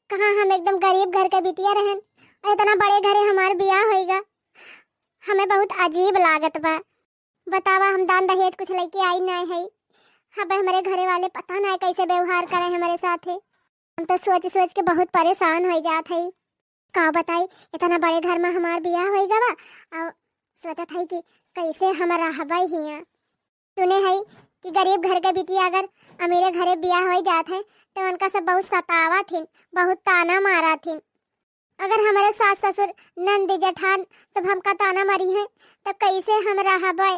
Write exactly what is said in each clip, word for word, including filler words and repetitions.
कहाँ हम एकदम गरीब घर के बिटिया रहन और इतना बड़े घरे हमार बियाह होइगा। हमें बहुत अजीब लागत बा। बतावा, हम दान दहेज कुछ लइके आई नाय हई। अब हमरे घरे वाले पता नाय कैसे व्यवहार करे हमरे साथे। हम तो सोच सोच के बहुत परेशान होइ जात हई। का बताई, इतना बड़े घर में हमार बियाह होइगा बा और सोचत हई कि कैसे हम रहबे हियाँ। सुने हई कि गरीब घर के बिटिया अगर अमीरे घरे बियाह होइ जात है तो उनका सब बहुत सतावत हिन, बहुत ताना मारत हिन। अगर हमरे सास ससुर नंद जेठान सब हमका ताना मारी हैं तो कैसे हम रहबे?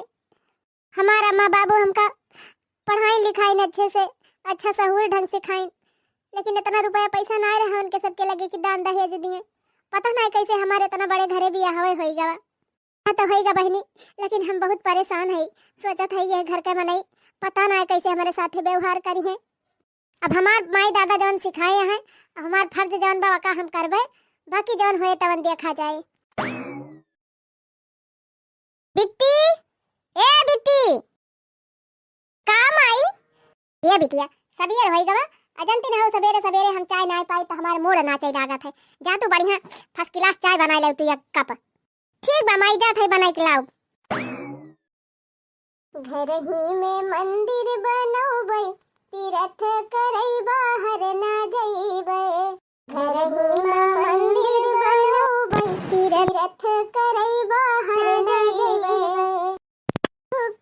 हमार अम्मा बाबू हमका पढ़ाइन लिखाइन अच्छे से, अच्छा सहूर ढंग से खाइन, लेकिन इतना रुपया पैसा ना रहे उनके सबके लगे कि दान दहेज दिए। पता ना कैसे हमारे इतना बड़े घरे बियाह होइगा। हाँ तो होइगा बहिनी, लेकिन हम बहुत परेशान हई। सोचत हई यह घर के मनई पता ना कैसे हमरे साथे व्यवहार करी हैं। अब हमार माई दादा जवन सिखाए हैं, हमार फर्ज जवन बा का हम करबे, बाकी जवन होए तवन देखा जाए। बिट्टी, ए बिट्टी, का माई? ए बिटिया, सबेर होइगा बा, अजंती न हो सबेरे सबेरे हम चाय ना पाई तो हमार मूड नाचे लागत है। जा तू बढ़िया first class चाय बनाए ले तू एक कप। ठीक बा माई, जात है बनाई के लाओ। घरही में मंदिर बनौबै, तीरथ करै बाहर ना जइबै। घरही में मंदिर बनौबै, तीरथ करै बाहर ना जइबै।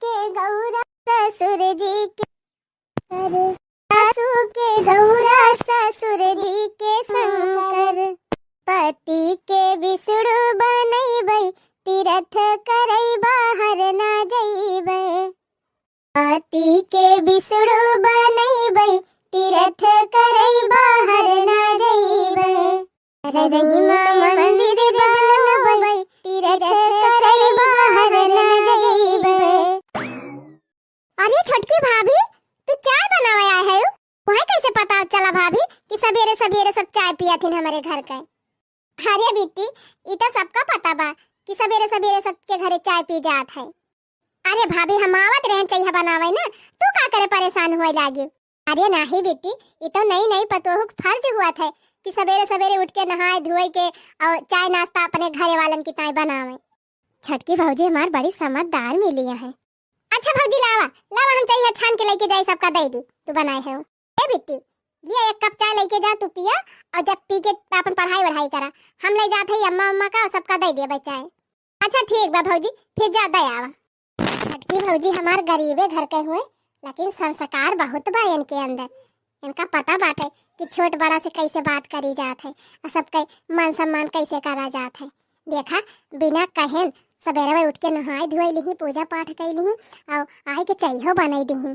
के गौरा ससुर जी के शंकर, सासू के गौरा ससुर जी के शंकर। पति के विष्णु बनैबै, तीरथ करै बाहर ना जइबै। पति के विष्णु बनैबै, तीरथ करै बाहर ना जइबै। रहिमा मंदिर बनबै, तीरथ करै बाहर ना जइबै। अरे छोटकी भाभी, तू चाय बनावे आए है? वह कैसे पता चला भाभी कि सबेरे सबेरे सब चाय पियत हिन हमरे घर के? अरे बिट्टी, ई तो सबका पता बा कि सबेरे सबेरे सबके घरे चाय पी जात है। अरे भाभी, हम आवत रहन चइहा बनावे ना, तू का करे परेशान होए लागी? अरे नाही बिट्टी, ई तो नई नई पतोहू के फर्ज हुआ था कि सबेरे सबेरे उठ के नहाए धोए के और चाय नाश्ता अपने घरे वालन की ताई बनावे। छोटकी भौजी हमार बड़ी समझदार मिली है। अच्छा भौजी, लावा, लावा, हम चइहा छान के लेके जाई, सबका दे दी, तू बनाए है। ए बिट्टी, ये एक कप चाय लेके जा, तू पिया, और जब पी के अपन पढ़ाई वढ़ाई करा, हम ले जात है अम्मा अम्मा का, सबका दे देबे चाय। अच्छा ठीक बा भौजी, फिर जा दे आवा। छोटकी भौजी हमार गरीबे घर के हुए, लेकिन संस्कार बहुत बा इनके अंदर। इनका पता बाटे कि छोट बड़ा से कैसे बात करी जात है और सबके मान सम्मान कैसे करा जात है। देखा, बिना कहेन सबेरे में उठ के नहाए धोए लिही, पूजा पाठ कई लिही और आए के चइहो बनाई दिही।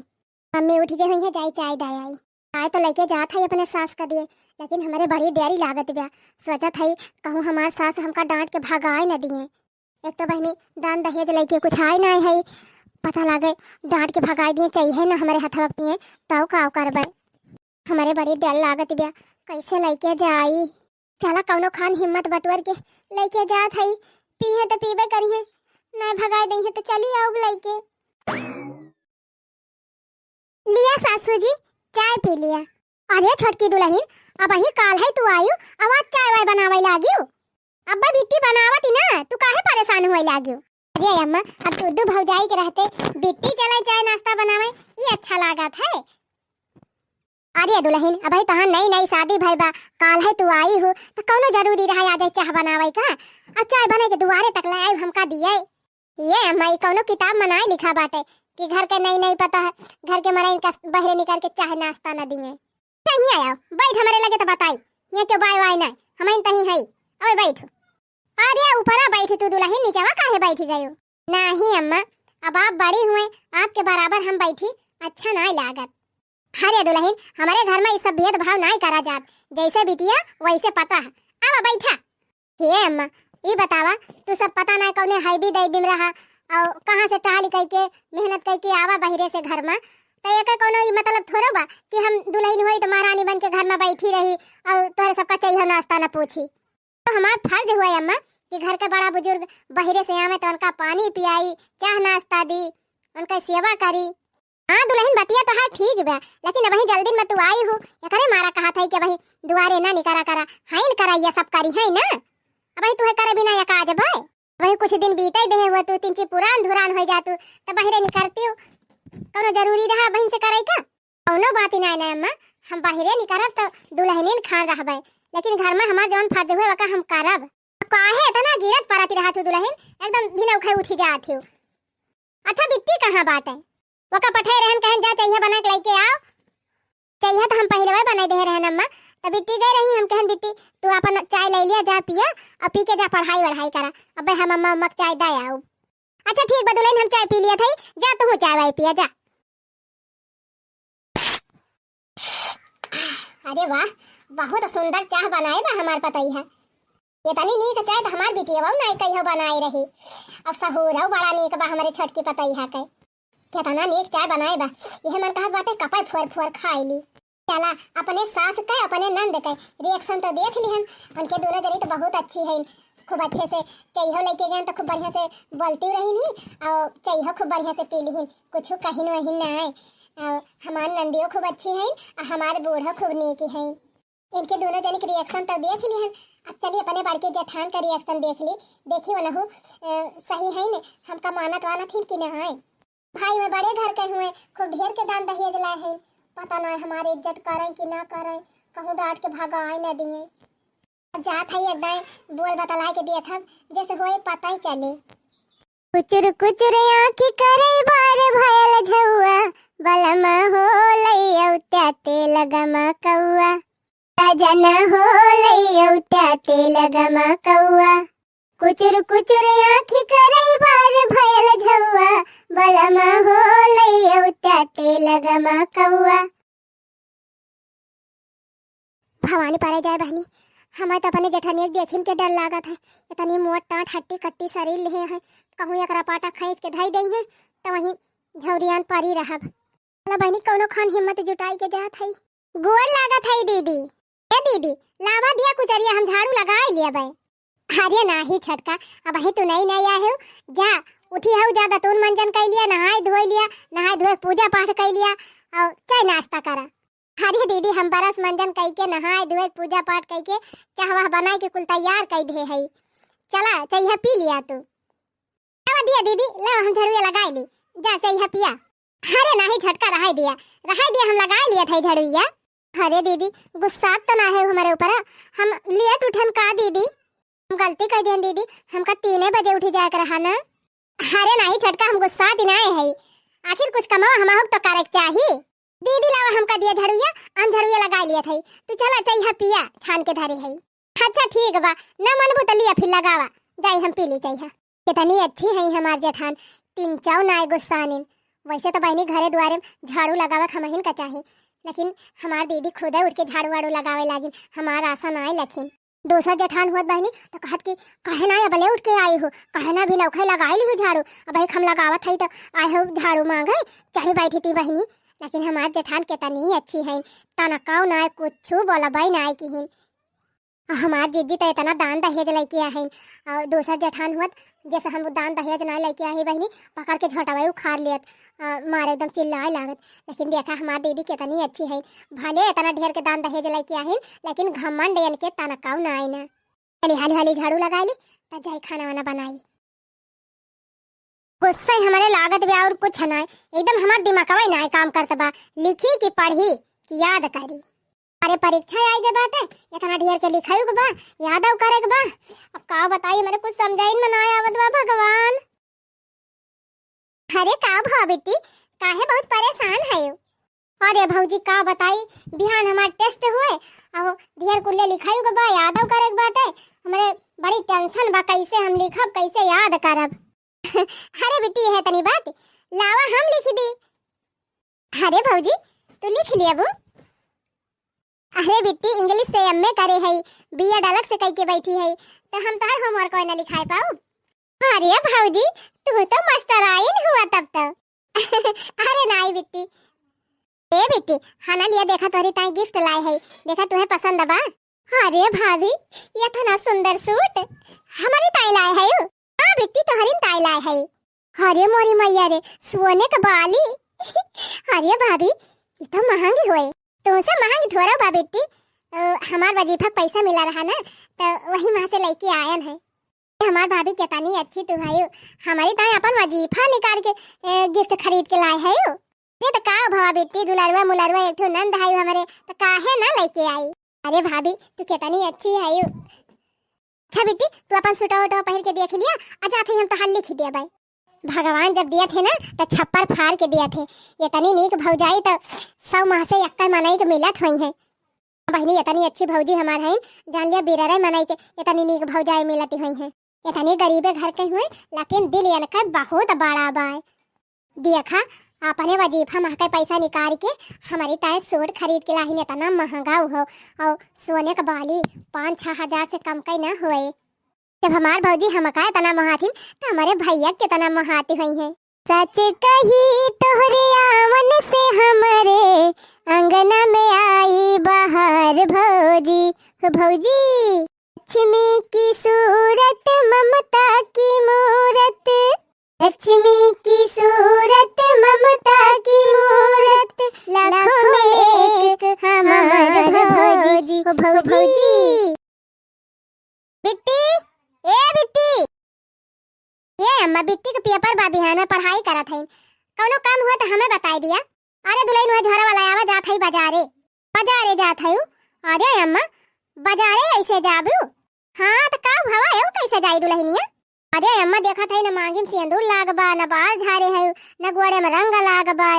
मम्मी उठ गई हुई है, जाई चाय दे आई। चाय तो लेके जात है अपने सास का दिए, लेकिन हमरे बड़ी डरी लागत बा। सोचत है कहूँ हमार सास हमका डांट के भगाए न दिए। एक तो बहिनी दान दहेज लेके कुछ आए ना है, पता लागे डांट के भगाए दिए, चइहे ना हमरे हथवा पिए, तब का करबे? हमरे बड़ी डर लागत बा, कैसे लेके जाई? चला कौनो खान हिम्मत बटोर के लेके जात है, पीहे तो पीबे करिहे, नहीं भगाए दइहे तो चली आउब लेके। लिया सासू जी, चाय पी लिया। अरे छोटकी दुलहिन, अबही काल्है तू आयु, अब आज चाय वाय बनावै लागिउ? अब्बा बिट्टी बनावत ही ना, तू काहे परेशान होए लागिउ? अरे अम्मा, अब तू दू भौजाई के रहते बिट्टी चलै चाय नाश्ता बनावै, ई अच्छा लागत है। अरे दुलहिन, अबही तोहार नई नई शादी भई बा, काल्है तू आई हो, त कौनो जरूरी रहा आज चाह बनावै का? अब चाय बनै के दुआरे तक लै आयु हमका दिए। ये अम्मा, ई कौनो किताब में नाई लिखा बाटे कि घर के नई नई पतोह, घर के मनइन का बहरे निकल के चाह नाश्ता न दिए। कहीं आयो, बैठ हमरे लगे तो बताई। ये क्यों बाय वाय ना, हम इन तही हई। ओए बैठ। अरे ऊपरा बैठ तू दुलहिन, नीचवा काहे बैठ गयो? नाही अम्मा, अब आप बड़ी हुए, आपके बराबर हम बैठी, अच्छा नाई लागत। अरे दुलहिन, हमरे घर में ई सब भेदभाव नाई करा जात, जैसे बिटिया वैसे पतोह। आवा बैठा। हे अम्मा, ई बतावा, तू सब पता नाई कौने हाईबी दैबी में रहा, और कहाँ से टहल कई के, मेहनत कई के आवा बहिरे से घर में, तो एकर कौनो ई मतलब थोड़ो बा कि हम दुलहिन होई तो महारानी बन के घर में बैठी रही और तोहरे सबका चइहो नाश्ता न पूछी। तो हमार फर्ज हुआ अम्मा कि घर के बड़ा बुजुर्ग बहिरे से आवे तो उनका पानी पियाई, चाह नाश्ता दी, उनका सेवा करी। हाँ दुलहिन, बतिया तोहार ठीक बा, लेकिन अबहीं जल्दी में तू आई हू, एकरे मारा कहत है कि अबहीं दुआरे ना निकरा करा, हइन करा, ये सब करिहैं ना। अबहीं तुहे करे बिना ये काज बा? अबहीं कुछ दिन बीते देहे हुए, तू तिनची पुरान धुरान होइ जातू, त बहिरे निकरतिउ। कौनो जरूरी रहा अबहीं से करे का? कौनो बात नाय ना अम्मा, हम बहिरे निकरब त दुलहिनिन खान रहबै, लेकिन घर में हमार जौन फर्ज हुए वका हम करब। काहे इतना गिरत परत रहत हो दुलहिन, एकदम बिना उखे उठी जात हो। अच्छा बिट्टी कहाँ बाटे? वका पठे रहन, कहन जा चइहा बना के लइके आओ। चइहा त हम पहिले वही बनाई देहे रहन अम्मा, त बिट्टी गए रही, हम कहन बिट्टी तू अपन चाय ले लिया, जा पिया, और पी के जा पढ़ाई वढ़ाई करा, अबे हम अम्मा अम्मा के चाय दे आओ। अच्छा ठीक बा दुलहिन, हम चाय पी लिया थई, जा तू चाय वाय पिया जा। अरे वाह, बहुत सुंदर चाह बनाए बा हमार पतई है। इतनी नीक चाय त हमार बिटिया नाई कहियो बनाए रही। अब सहूरौ बड़ा नीक बा हमरे छोटकी पतई है के। कितना नीक चाय बनाए बा। यह मन कहत बाटे कपाई फोर फोर खाई ली। चला, अपने सास के, अपने नंद के reaction तो देख लिहन। उनके दोनों जनी तो बहुत अच्छी हैं, खूब अच्छे से चइहो लेके गए तो खूब बढ़िया से बोलती रही नहीं, और चइहो खूब बढ़िया से पी लिहिन, कुछ कहिन वहिन ना आए। और हमार नंदियो खूब अच्छी हैं, और हमार बूढ़ो खूब नीक हैं। इनके दोनों जनी के reaction तो देख लिहन। अब चली अपने बड़के जेठान का reaction देख ली, देखी वनहु, अ, सही है न, हमका मानत वानत हिन कि ना आए। भाई में बड़े घर के हुए, खूब ढेर के दान दहेज लाए हैं। पता ना हमारे इज्जत करें कि ना करें, कहूँ डांट के भगाए न दिए। अब जात है एक दाएं बोल बतलाए के देखब, जैसे होए पता ही चले। कुचुर कुचुर आँखी करे बार भयल झौआ, बलमा हो लइयौ त्याते लगमा कौआ। सजना हो लइयौ त्याते लगमा कौआ। कुचुर कुचुर आँखी करे बार भयल झौआ, बलमा हो लइयौ त्याते लगमा कौआ। भवानी परे जाए बहिनी, हमें तो अपने जेठनिया के देखिन के डर लागत है। इतनी मोट टाट हट्टी कट्टी शरीर लिहे हैं, कहूँ एकरा पाटा खींच के धई देई हैं, तो वहीं झौरियान परी रहब। चला बहिनी, कौनो खान हिम्मत जुटाई के जात है। गोड़ लागत है दीदी। ए दीदी, लावा दिया कुचरिया, हम झाड़ू लगाए लिया बे। अरे नाही छोटका, अबहीं तू नई नई आए हो, जा उठी हऊ, जा दतून मंजन कई लिया, नहाए धोए लिया, नहाए धोए पूजा पाठ कई लिया, और चाय नाश्ता करा। अरे दीदी, हम बरस मंजन कई के, नहाए धोए, पूजा पाठ कई के, चाह वाह बनाए के कुल तैयार कई दे हई। चला चइहा पी लिया तू। लावा दिया दीदी, लावा हम झड़ुआ लगाए ली, जा चइहा पिया। अरे नाही छोटका, रहाई दिया, रहाई दिया, हम लगाए लिया था झड़ुआ। अरे दीदी, गुस्सात तो ना है हमरे ऊपर, हम लेट उठन का दीदी? हम गलती कर दिहन दीदी, हमका तीने बजे उठी जाए के रहा ना। अरे नाही छोटका, हम गुस्सात नाय है, आखिर कुछ कमावा हमाहुक तो करे के चाही। दीदी लावा हमका दिया झड़ुआ, हम झड़ुआ लगाए लिया था, तू चला चइहा पिया, छान के धरे है। अच्छा ठीक बा, ना मनबू त लिया फिर लगावा, जाई हम पी ली चइहा। कितनी अच्छी है हमार जेठान, तिनचौ नाय गुस्सानिन। वैसे तो बहिनी घरे दुआरे में झाड़ू लगावे के हमहिन का चाही, लेकिन हमार दीदी खुदे उठ के झाड़ू वाड़ू लगावे लागिन, हमार आसा नाय लखिन। दूसर जेठान होत बहिनी तो कहत कि काहे ना अबले उठ के आई हो, काहे ना भी नौखे लगाई ली हो झाड़ू। अब एक हम लगावत हई तो आए हो झाड़ू मांगे, चढ़ी बैठी थी बहिनी। लेकिन हमार जेठान कितनी अच्छी है, तनकाऊ नाय, कुछ बोलबई नाय किहिन। आ हमार जीजी त इतना दान दहेज लइके आहिन, और दूसर जेठान हुअत, जैसे हम दान दहेज ना लइके आही बहिनी, पकड़ के झोंटवा उखाड़ लियत, आ, मारे एकदम चिल्लाए लागत। लेकिन देखा हमार दीदी कितनी अच्छी है, भले इतना ढेर के दान दहेज लइके आहिन, लेकिन घमंड इनके तनकाऊ ना आई ना। चली हाली हाली झाड़ू लगाई ली, त जाई खाना वाना बनाई। गुस्सा ही हमरे लागत बा और कुछ ना, एकदम हमार दिमागवा ही ना काम करत बा, लिखी कि पढ़ी कि याद करी। अरे परीक्षा आई गए बाटे, इतना ढेर के लिखाई के बा, याद आऊ करे के बा। अब का बताई, मेरे कुछ समझाइन में ना आवत बा भगवान। अरे का भा बिट्टी, काहे बहुत परेशान है? अरे भौजी का बताई, बिहान हमार test हुए, अब ढेर कुल्ले लिखाई के बा, याद आऊ करे के बाटे। हमरे बड़ी tension बा, कैसे हम लिखब, कैसे याद करब। अरे बिट्टी, है तनी बात, लावा हम लिख दी। अरे भौजी, तू लिख लेबू। अरे बिट्टी, English से M A करे है, B Ed अलग से कई के बैठी है, तो हम तोहर homework कोई ना लिखाए पाऊ। अरे भौजी, तू तो मास्टराइन हुआ तब तो। अरे नाई बिट्टी। ए बिट्टी, हाना लिया, देखा तोहरी ताई gift लाए है, देखा तुहे पसंद बा। अरे भाभी, ये इतना सुंदर suit हमारी ताई लाए है। हाँ बिट्टी, तोहरी ताई लाए है। अरे मोरी मैया रे, सोने के बाली। अरे भाभी, ई तो महंगी होए। तुमसे महंगी थोड़ा बा बिट्टी, अ, हमार वजीफा क पैसा मिला रहा ना, तो वही मा से लइके आयन है। हमार भाभी केतनी अच्छी तू हयू, हमरी ताईं अपन वजीफा निकाल के, ए, gift खरीद के लाए हयू। अरे त का भवा बिट्टी, दुलरुआ मुलरुआ एक ठो नंद हयू हमरे, त काहे ना लइके आई? अरे भाभी, तू केतनी अच्छी हयू। अच्छा बिट्टी, तू अपन सूटवा वूटवा पहिर के देख लिया, आ जात ही हम तोहार लिखि देबै। भगवान जब दियत है ना, त छप्पर फार के दियत है। एतनी नीक भौजाई त सौ माह से एक्कै मनई के मिलत होइहैं। बहिनी, एतनी अच्छी भौजी हमार हईन, जान लिया बिररै मनई के एतनी नीक भौजाई मिलत होइहैं। एतनी गरीबे घर के हुए, लेकिन दिल एनकै बहुत बड़ा बाय। देखा, अपने वजीफा मा कै पैसा निकाल के हमरी ताईं सूट खरीद के लाहिन, एतना महंगा उहो, और सोने क बाली पाँच छह हजार से कम कै ना होए। जब हमार भौजी हमका एतना मोहाथिन, त हमरे भैया केतना मोहाती होइहैं। सच कही तोहरे आवन से हमरे अंगना में आई बहार भौजी, हो भौजी। लक्ष्मी की सूरत, ममता की मूरत, लक्ष्मी की सूरत, ममता की मूरत, लाखों में एक हमार भौजी, हो भौजी। बिट्टी, ए बिट्टी। ए अम्मा, बिट्टी क पेपर बा, बिहान में पढ़ाई करत हईन। कौनो काम हुआ त हमें बताई दिया। अरे दुलहिन, वह झोरा वाला आवा, जात हई बजारे। बजारे जात हई? अरे अम्मा, बजारे ऐसे जाबू? हाँ, त का भवा, एउ कैसे जाई दुलहिनिया? अरे अम्मा, देखत हई न मांगी में सेंदूर लाग बा, न बाल झारे हई, न गोड़े में रंग लाग बा।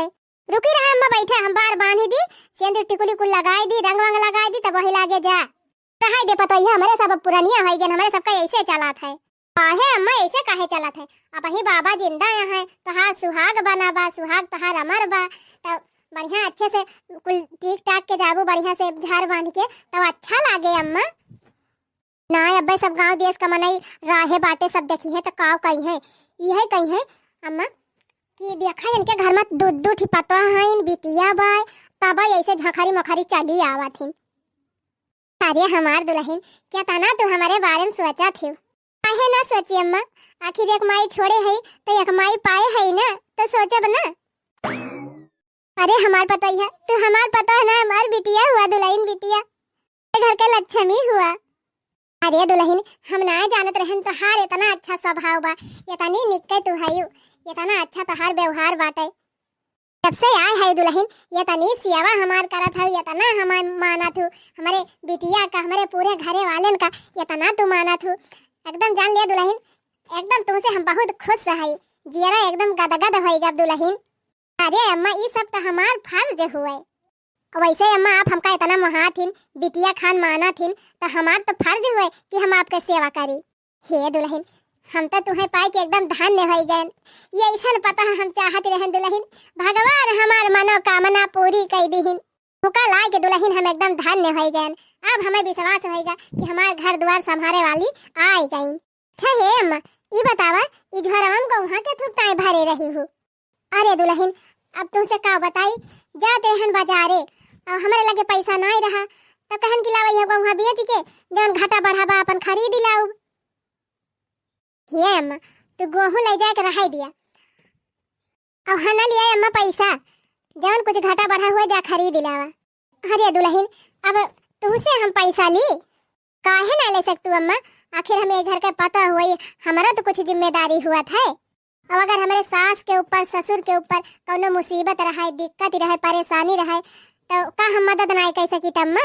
रुकी रहा अम्मा, बैठे, हम बार बांधी दी, सेंदूर टिकुली कुल लगाई दी, रंग वंग लगाई दी, तब वही लागे जा। कहाई दे पतोहिया, हमरे सब अब पुरनिया होई गए, हमरे सबका ऐसे चलत है। काहे अम्मा ऐसे काहे चलत है? अबहीं बाबा जिंदा हैं, तोहार सुहाग बना बा, सुहाग तोहार अमर बा, तब बढ़िया अच्छे से कुल टीक टाक के जाबू, बढ़िया से झार बांध के, तब अच्छा लागे अम्मा। ना अब्बे सब गांव देश का मनई राहे बाटे, सब देखिहैं त काव कहिहैं, इहे कहिहैं अम्मा कि देखा इनके घर में दू दू ठी पतोह हईन, बिटिया बाय, तब ऐसे झखरी मखरी चली आवत हिन। अरे हमार दुलहिन, केतना तू हमरे बारे में सोचत हिउ। काहे ना सोची अम्मा, आखिर एक माई छोड़े हई, त एक माई पाए हई ना, त सोचब ना। अरे हमार पतोहिया, तू हमार पतोह ना, हमार बिटिया हुआ, दुलहिन बिटिया। ए घर के लक्ष्मी हुआ। अरे दुलहिन, हम ना जानत रहन तोहार एतना अच्छा स्वभाव बा, एतनी निक्के तू हयू, एतना अच्छा तोहार व्यवहार बाटे। जब से आए है दुलहिन, एतनी सेवा हमार करत हऊ, एतना हमार मानत हऊ, हमरे बिटिया का, हमरे पूरे घरे वालेन का एतना तू मानत हऊ। एकदम जान लिया दुलहिन, एकदम तुमसे हम बहुत खुश हई, जियरा एकदम गदगद होई गब दुलहिन। अरे अम्मा, ई सब त हमार फर्ज हुए। वैसे अम्मा, आप हमका एतना मोहात हिन, बिटिया खान मानत हिन, त हमार त फर्ज हुए कि हम आपके सेवा करी। हे दुलहिन, हम त तुहें पाए के एकदम धन्य होई गएन। ये ऐसन पतोह हम चाहत रहन दुलहिन, भगवान हमार मनोकामना पूरी कई दिहिन। तुका लाए के दुलहिन हम एकदम धन्य होई गएन। अब हमें विश्वास होइगा कि हमार घर द्वार संभारे वाली आई गईन। अच्छा हे अम्मा, ई बतावा, ई झोरवा में गौहा के थुक ताई भरे रही हू? अरे दुलहिन, अब तुमसे का बताई, जात रहन बजारे, अब हमरे लगे पैसा नाई रहा, त कहन कि लावा यह गौहा बेच के जौन घाटा बढ़ा बा अपन खरीद लाउब। हे अम्मा, तू गोहूँ ले जाए के रहाई दिया, अब हना लिया अम्मा पैसा, जौन कुछ घाटा बढ़ा हुआ जा खरीद लावा। अरे दुलहिन, अब तुमसे हम पैसा ली? काहे ना ले सकतू अम्मा, आखिर हम ये घर के पतोह हुई, हमारा तो कुछ जिम्मेदारी हुआ था। अब अगर हमरे सास के ऊपर, ससुर के ऊपर कौनो मुसीबत रहे, दिक्कत रहे, परेशानी रहे, तो का हम मदद नाई कर सकी अम्मा?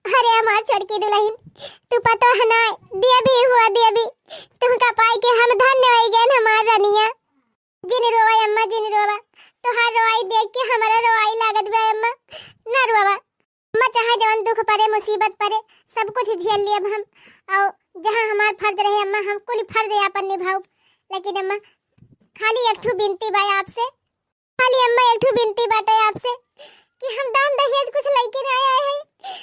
अरे हमार छोटकी दुलहिन, तू पतोह नाई, देवी हुआ देवी, तुमका पाई के हम धन्य होई गएन हमार रनिया। जिन रोवा अम्मा, जिन रोवा, तोहार रोवाई देख के हमारा रोवाई लागत बा अम्मा, ना रोवा। अम्मा, चाहे जवन दुख परे, मुसीबत परे, सब कुछ झेल लेब हम। और जहाँ हमार फर्ज रहे अम्मा, हम कुल फर्ज आपन निभाउब। लेकिन अम्मा, खाली एक ठो बिनती बा आपसे, खाली अम्मा एक ठो बिनती बाटे आपसे कि हम दान दहेज कुछ लइके ना आए हैं,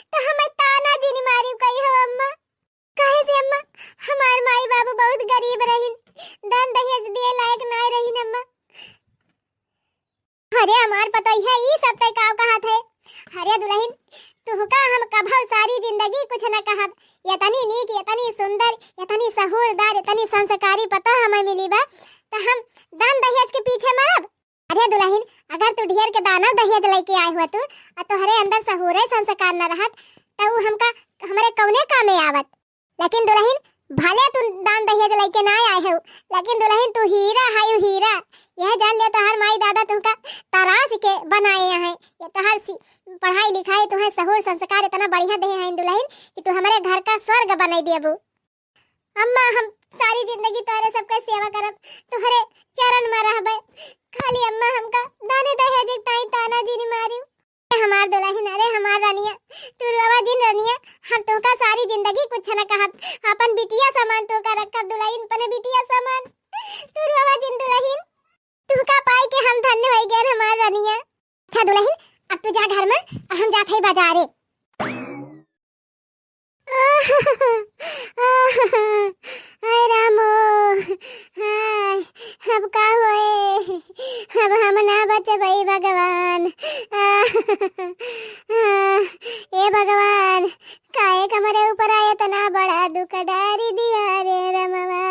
तो हमें ताना जिन मारी कही हो अम्मा। काहे से अम्मा, हमार माई बाबू बहुत गरीब रहिन, दान दहेज दिए लायक ना रहिन अम्मा। अरे हमार पतोहिया, ई सब तय काव कहत है? अरे दुलहिन, तुहका हम कभव सारी जिंदगी कुछ न कहब। एतनी नीक, एतनी सुंदर, एतनी सहूरदार, एतनी संस्कारी पतोह हमें मिली बा, त हम दान दहेज के पीछे मरब? अरे दुलहिन, अगर तू सहुरे संस्कार न रहत, त उ हमका, हमरे कौने कामे आवत? लेकिन दुलहिन, भले तू दान दहेज लइके ना आए हो, लेकिन दुलहिन तू हीरा है, हीरा। यह जान ले तोहार माई दादा तुमका तराश के बनाए हैं। ये तोहार सी-, पढ़ाई लिखाई, तुम्हें सहूर संस्कार इतना बढ़िया दे हैं दुलहिन कि तू हमरे घर का स्वर्ग बनाई देबू। अम्मा, हम सारी जिंदगी तोहरे सबके सेवा करब, तोहरे चरण में रहबे। खाली अम्मा हमका दाने दहेज ताई ताना जिन मारियो। हमार दुलहिन, अरे हमार रनिया, तू रोवा जिन रनिया, हम तोहका सारी जिंदगी कुछ न कहब, अपन बिटिया समान तोहका रखब दुलहिन, अपने बिटिया समान, तू रोवा जिन दुलहिन, तोहका पाई के हम धन्य होई गए हमार रनिया। अच्छा दुलहिन, अब तू जा घर में, हम जात हई बाजारे। हाय रामो, हाय, अब का होए? अब हम ना बचबई भगवान। ए भगवान, काहे हमरे ऊपर इतना बड़ा दुख डारी दिया रे रमवा?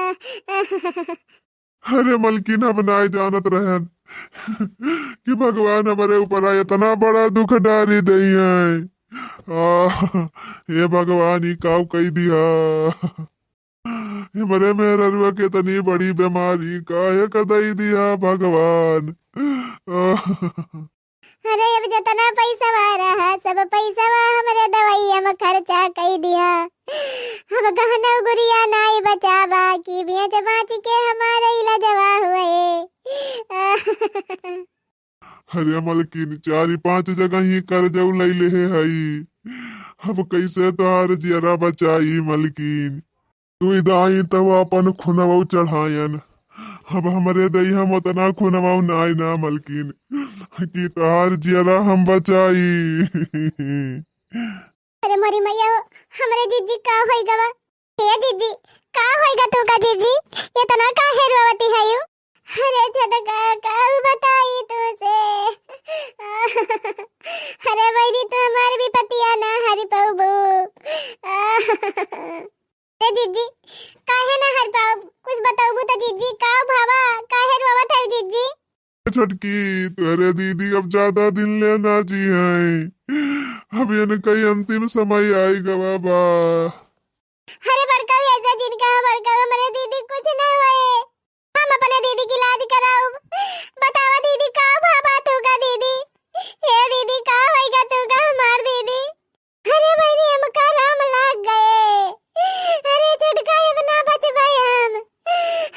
अरे मलकिन, हम नाय जानत रहन कि भगवान हमरे ऊपर इतना बड़ा दुख डारी दई हैं। आ, हे भगवान, ई काउ कई दिहा। हमरे मेहररुआ के इतनी बड़ी बीमारी काहे क दई दिहा भगवान। आ, अरे, अब जतना पैसवा रहा, सब पैसवा हमरे दवाइया में खर्चा कई दिहा। अब गहना गुरिया नाई बचावा कि बेच बाच के हमारे इलाजवा हुए। अरे मलकिन, चारी पांच जगह ही कर्जऊ लई लेहे हई। अब कैसे तोहार जियरा बचाई मलकिन? दुई दाई तब अपन खुनवऊ चढ़ायन। अब हमरे दई हम उतना खुनवऊ नाय ना मलकिन, कि तोहार जियरा हम बचाई। अरे मोरी मैया हो, हमरे जिज्जी का होई गवा? ए जिज्जी, का होई गा तू का जिज्जी? इतना काहे रोवती है यू? अरे छोटका, का बताई तुसे? अरे बहिनी, तू हमार विपतिया ना हरि पउबू। अरे जिज्जी, काहे ना हर पाउब? कुछ बतउबू त जिज्जी, का भावा, काहे रोवत है जिज्जी? ए छोटकी, तोहरे दीदी अब ज्यादा दिन ले ना जी हैं। अब इनका ही अंतिम समय आइगा बाबा। अरे बड़काऊ, ऐसा जिन कहा बड़काऊ, हमरे दीदी कुछ ना होए। हम अपने दीदी की इलाज कराउब। बतावा दीदी, का भावा तू का दीदी? हे दीदी, का होइगा तू का हमार दीदी? अरे बहिनी, हमका राम लाग गए। अरे छोटका, अब ना बचबै हम।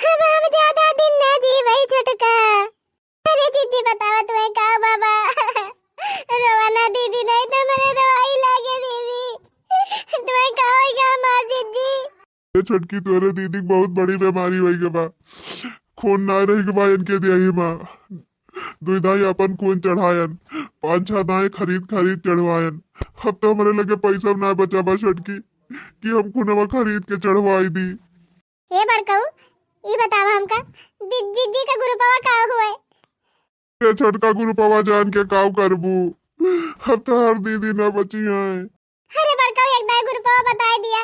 अब हम ज्यादा दिन ना जीबै छोटका। अरे जिज्जी, बतावा तुम्हें का बाबा? रोवा ना दीदी, नहीं तो हमरे रोवाई लागे दीदी। तुम्हें का होइगा हमार जिज्जी? ए छोटकी, तोरे दीदी के बहुत बड़ी बीमारी होइगा बा। खून ना रहिगा बा इनके देही मा। दुई दाई अपन खून चढ़ायन, पाँच छह दाई खरीद खरीद चढ़वायन। अब तो हमरे लगे पैसा ना बचा बा छोटकी, कि हम खूनवा खरीद के चढ़वाई दी। हे बड़काऊ, ई बतावा हमका, दि-, जिज्जी का ग्रुपवा का हुए? ए छोटका, ग्रुपवा जान के काउ करबू? अब तो हर दीदी ना बची हैं। अरे बड़काऊ, एक दाई ग्रुपवा बताए दिया,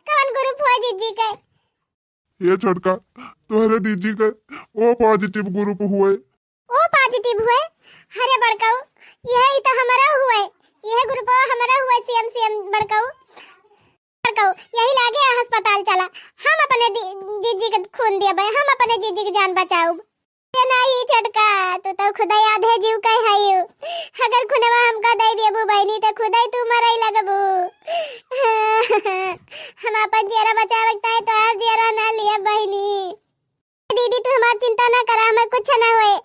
कौन ग्रुप हुए जिज्जी के? ए छोटका, तोहरे दीदी के ओ पॉजिटिव ग्रुप हुए। ओ पॉजिटिव हुए? अरे बड़काऊ, यह ही तो हमारा हुए, यह ग्रुपवा हमारा हुए, सेम सेम बड़काऊ। बड़काऊ, यही लागे अस्पताल चला, हम अपने दी-, जिज्जी के खून देबे, हम अपने जिज्जी के जान बचाउब। ए नाही छोटका, तू तो खुदे आधे जीव के हयू। अगर खुनवा हमका दे देबू बहिनी, तो खुदे तू मरे लगबू। हम अपन जियरा बचावे के ताई तोहार जियरा ना लिया बहिनी। दीदी, तू हमार चिंता ना करा, हमें कुछ ना होए।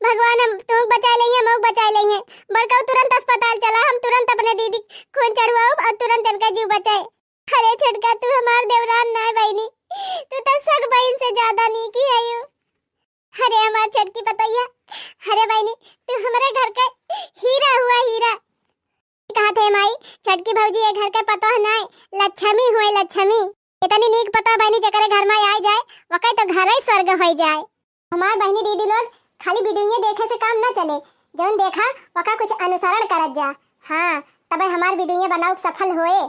भगवान हम तुमको बचा लेइहैं, हमको बचा लेइहैं। बड़काऊ, तुरंत अस्पताल चला, हम तुरंत अपने दीदी खून चढ़वाउब और तुरंत इनका जीव बचाए। अरे छोटका, तू हमार देवरान ना है बहिनी, तू तो सग बहिन से ज्यादा नीकी है यू। अरे हमार छोटकी पतोहिया, अरे बहिनी, तू हमरे घर के हीरा हुआ, हीरा। कहा थे माई, छोटकी भौजी ये घर के पतोह नाय, लक्ष्मी हुए, लक्ष्मी। इतनी नीक पतोह बहिनी जेकरे घर में आए जाए, वके तो घर ही स्वर्ग होई जाए। हमार बहिनी दीदी लोग, खाली वीडियो देखे से काम न चले, जौन देखा वका कुछ अनुसरण करत जा। हाँ, तबे हमार वीडियो बनाउब सफल होए।